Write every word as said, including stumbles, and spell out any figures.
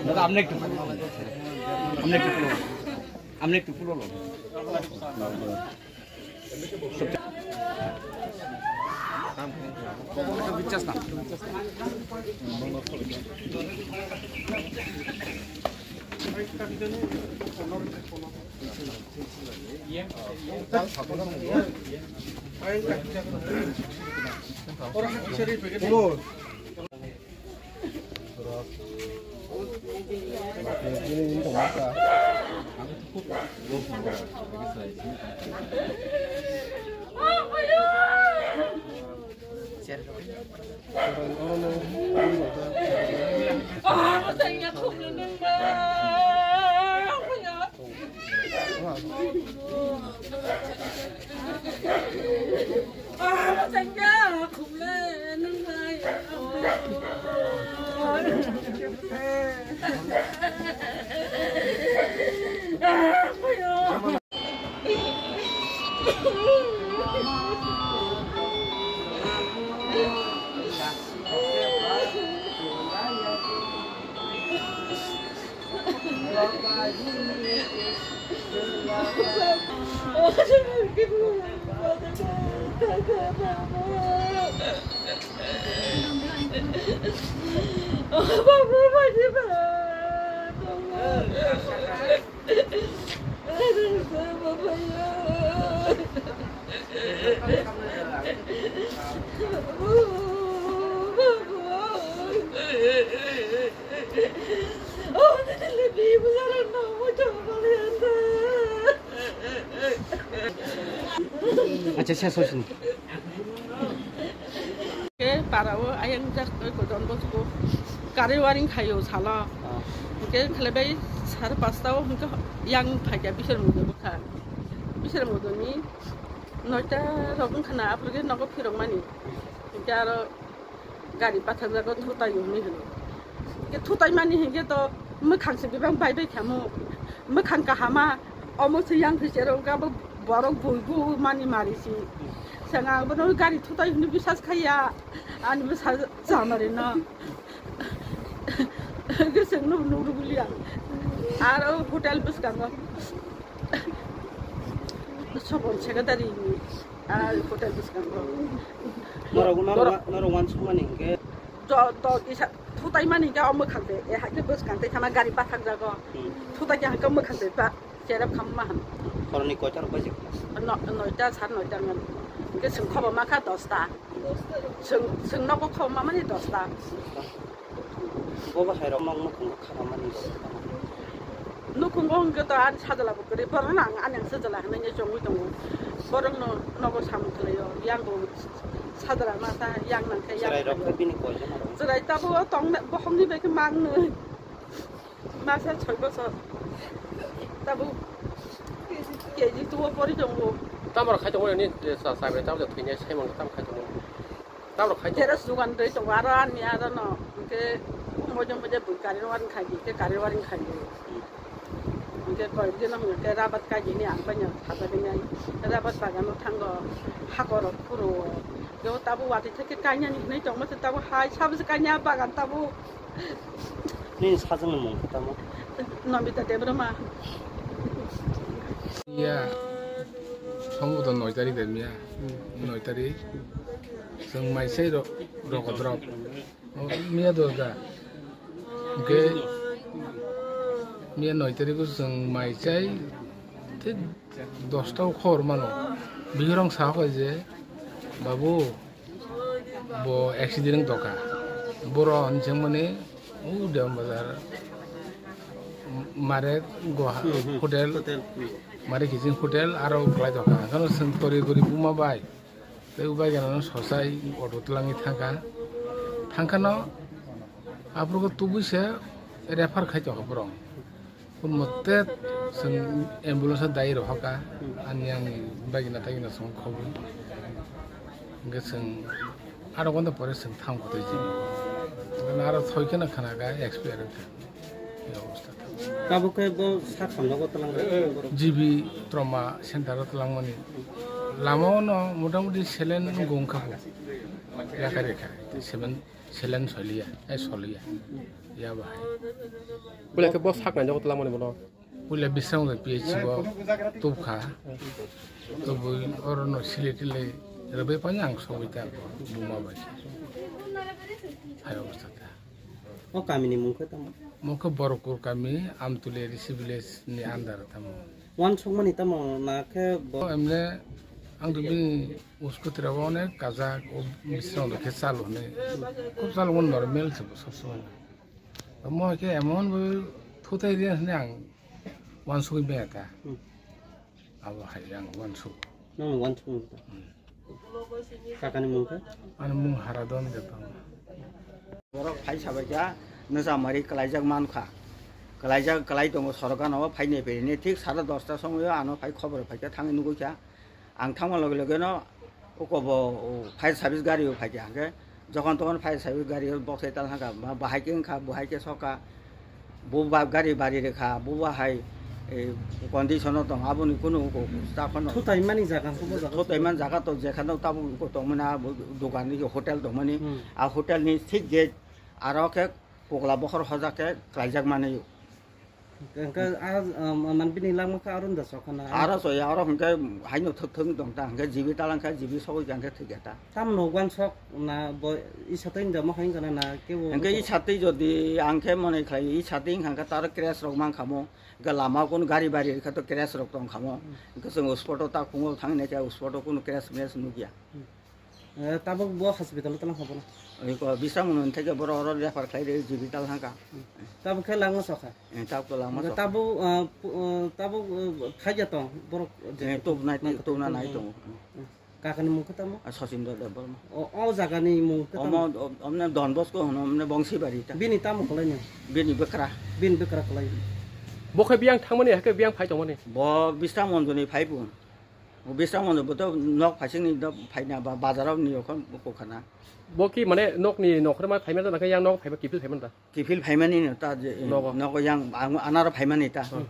দাদা, আপনি একটু, আপনি একটু পুরো, আপনি একটু পুরো লো। Acha, sia sosin. Ke parao ayang jak oi ko don bosku kari waring khayo salo. Ke khlebai sar pasta o hingke yang phaikya bisar mudo bokha. Bisar mudo ni noita rok wngkha na, aphuru khe nogo phirok mani. Hingke aro gari pathak jago thutai hwnwi hwno. Hingke thutai mani hingke to mwkhang se bebak bai bai khamo. Mwkhang kahama omo se yang khe cherok abo borok bui bu mani mari si. Sanga bono gari thutai hwnwi bisas khaiya. Ani bwsa chamari no. Hingke chwng no nuk rwliya. Aro hotel bwskango. Sobon secretary ni, ah, hotel bwskango. Norok, norok, norok wansukmani hingke? Do, do, kisa thutai mani hingke o mwkhang twi, eh, hakhe bwskang twi thangna gari pathak jago. Hmm. Thutai khe hangke mwkhang twi pa, cherep kham ma han. Horni koita rok baji? No, noita, sar noita man. Hingke chwng khobo ma kha dosta. Chwng, chwng nogo khobo ma mani dosta. Bo bahai rok nok nukhungo kha mani. Nukhungo hwnkhe to ani sajla bo kwrwi, borok no ang ani ang sajla hinwi chongwi tongo. Borok no nogo samung khlaio, yang bo sajla masa yang nang khe yang. Chwrai rok khe bini koi jana rok. Chwrai tabuk o tong bokhok ni bai khe mang nwi. Masa soi bosor. Tabuk K G two o pori tongo. Tamo rok khai tongo ni sa sa bai tamo thwini sai mong tamo khai tongo. Tamo khai tongo. Jero sugan dei tongo aro ani aro no. Hingke mojo mojo bui kari waring khai di, ke kari waring khai di. Hingke koi dino hingke rabat kai di ni ang bai no thapa di nai. Rabat bagan no thango hakor rok phuru. Yo tabu wati theke kainani hinui tongma se tabu hai sabu se kaina bagan tabu. Nini sajwngni mung khe tamo? Nobita Debbarma. Ya, songbodo noi tarik de miya. Noi tarik. Chwng mai sei ro-, rogo drop. O, miya do da. Hwnkhe Miya noi tarikh o chwng mai chai, tei dosta o khobor mano. Bihurong sa hokai je, "Babu, bo accident wng tokha." Boro hwnwi chengmani, "U Dewan Bazar, mare Goha Hmm, hmm. hotel, Hotel. Hmm. mare kiching hotel, aro kwlai tokha." Hwnkheno chwng tori gori buma bai, tei u bai gana no sosai auto twlangwi thangkha. Thangkhano aphuru tubui se refer khai tokha borok. Kun mote chwng ambulance o dai rohorkha, ani ang bagina tagina chwng khobwi. Hwnkhe chwng aro gonta pore chwng thang kotoi jini. Hwnkhe aro thoi kheno khna kha expire wngkha. Ei obostha. Tabuk khe bo sak hamjago twlang rw? G B trauma center o twlangmani. Lama o no motamuti selen wngkha bo. Yakha rekha. Selen Selen soliya, eh, soliya. Ya bahai. Puila khe bo sak nai jago twlang mani bono. Puila Bisramganj P H C o tubkha. Tubui oro no sile tile rwbai panya ang sogwi ta buma bai. Hai obostha ta. O kami ni mung khe tamo? Mung khe Borokpur kami, Amtuli A D C village ni under tamo. Uansukmani tamo na khe bo? O emne ang to bini uskuti rok onek kajak, o bisrang rok khe chalo hwnwi. Khub chalo normal se bo sob somoi. Mo khe emon bo thutai riya hwnwi ang uansugwi bengya kha. Hmm. Abo hai ang uansuk. Nang uansuk ta. Hmm. Kakani mung khe? Ani mung Haradon Debbarma. Borok phai sabaikha, nwchamari kwlaijak mankha. Kwlaijak, kwlai tongo sorok gana o phainai phainai. Thik sara dosta somoio ano phai khobor phaikha, thangwi nugwi kha. Ang thangma loge loge no uko bo, o, fire service gari o phaikha. Hwnkhe jokhon tokhon fire service gari o boksai tal thangkha, ba, bahai khe wngkha, bahai khe sokha. Bo ba gari bari rekha, bo ba hai, eh, condition o tong, aboni kunu ko ta phano. Thutaimani jaga, bo jaga. Thutaimani jaga to jekhano tabuk ko tongmani, abo dogan ni hotel tongmani, Hmm. a hotel ni thik gate aro khe pogla bokhor hoja khe klaijak mani. Hwnkhe a, um, man bini langma khe aro da sokhana. Aro soya, aro hwnkhe haino thwk thwk tong ta, hwnkhe jibi talang khe jibi sogwi kha hwnkhe thwikya ta. Tamno uansok na bo isa tei hinjama hai wngkha na, na kebo Hwnkhe uansok? Isa tei jodi ang khe mone khlai, isa tei wngkha khe ta aro crash rok mankha mo. Hwnkhe lama o kunu gari bari rikha to crash rok tongkha mo. Hmm. Hwnkhe chwng spot o ta khungo thang nai khe spot o kunu crash mrash nukya. Hmm. Eh, tabuk bo hospital o twlang kha bono? Oi ko bisam nun theke boro oro refer khlai re jibi tal thangkha. Hmm. Tabuk khe langma sokha? Eh, tabuk to langma Hwnkhe sokha. Tabuk, ah, pu-, ah, tabuk, ah, phaikya tong borok je Eh, tubnai, tubna tubna nai tongo. Hmm. Kakani mung khe tamo? Ah, Sachin Debbarma. O, o jagani mung khe tamo? Omo, om-, omne Don Bosco hono, omne Bongsibari ta. Bini tamo kwlaino? Bini bwkra. Bini bwkra kwlai. Bo khe biyang thangmani, hakhe biyang phai tongmani? Bo Bisram Monjoni phai bu. Bo Bisram Monjo bo to nok phaisingni do phaina ba, bazar o ni okon bo khana. Bo ki mane nokni nokhorma phaimani da, nakhe yang nok phaiba kiphil phaimani da? Kiphil phaimani no ta je, Nogo. Nogo yang ang, anaro phaimani ta. Hmm.